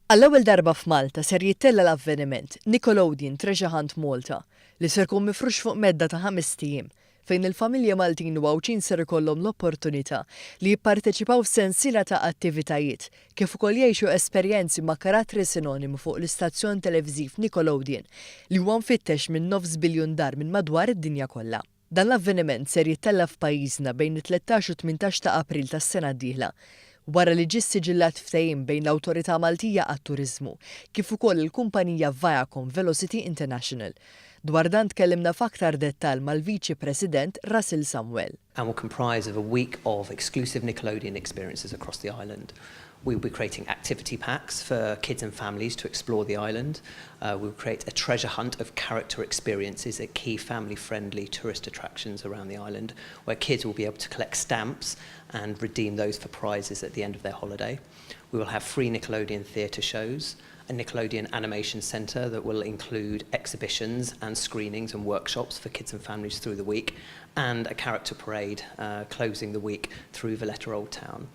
Għall-ewwel darba f'Malta ser jittella' l-avveniment Nickelodeon Treasure Hunt Malta li ser ikun mifrux fuq medda ta' ħamest ijiem fejn il-familji Maltin u Għawdxin ser ikollhom l-opportunità li jipparteċipaw f'sensiela ta' attivitajiet kif ukoll jgħixu esperjenzi ma' karattri sinonimu fuq l-istazzjon televiżiv Nickelodeon li huwa mfittex minn nofs biljun dar minn madwar id-dinja kollha. Dan l-avveniment ser jittella' f'pajjiżna bejn it-13 u 18 ta' April tas-sena d-dieħla, wara li ġie ssiġillat ftehim bejn l-Awtorità Maltija għat-Turiżmu kif ukoll il-kumpanija Viacom Velocity International. Dwar dan tkellimna f'aktar dettall mal-Viċi President Russell Samuel. And will comprise of a week of exclusive Nickelodeon experiences across the island. We will be creating activity packs for kids and families to explore the island. We will create a treasure hunt of character experiences at key family-friendly tourist attractions around the island, where kids will be able to collect stamps and redeem those for prizes at the end of their holiday. We will have free Nickelodeon theatre shows, a Nickelodeon animation centre that will include exhibitions and screenings and workshops for kids and families through the week, and a character parade closing the week through Valletta Old Town.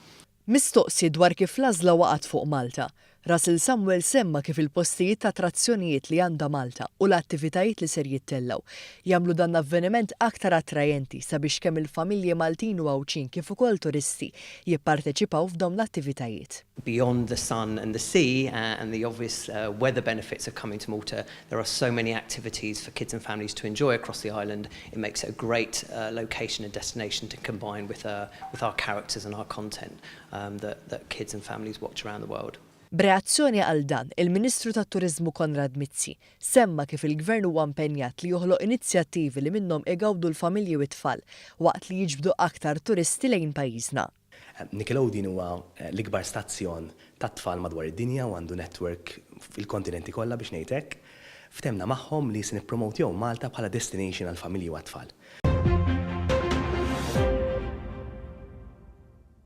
Mistoqsi dwar kif l-għażla waqgħet fuq Malta, Russell Samuel semma kif il-postijiet ta' attrazzjonijiet li għandha Malta u l-attivitajiet li ser jittellgħu jagħmlu dan l-avveniment aktar attrajenti sabiex kemm il-familji Maltin u Għawdxin kif ukoll turisti jipparteċipaw f'dawn l-attivitajiet. Beyond the sun and the sea and the obvious weather benefits of coming to Malta, there are so many activities for kids and families to enjoy across the island. It makes it a great location and destination to combine with, with our characters and our content that kids and families watch around the world. B'reazzjoni għal dan, il-Ministru tat-Turiżmu Konrad Mizzi semma kif il-Gvern huwa impenjat li joħloq inizjattivi li minnhom igawdu l-familji u t-tfal waqt li jiġbdu aktar turisti lejn pajjiżna. Nickelodeon huwa l-ikbar stazzjon tat-tfal madwar id-dinja u għandu network fil-kontinenti kollha, biex ngħid hekk. Ftehemna magħhom li se nippromotjaw Malta bħala destination għall-familji u għat-tfal.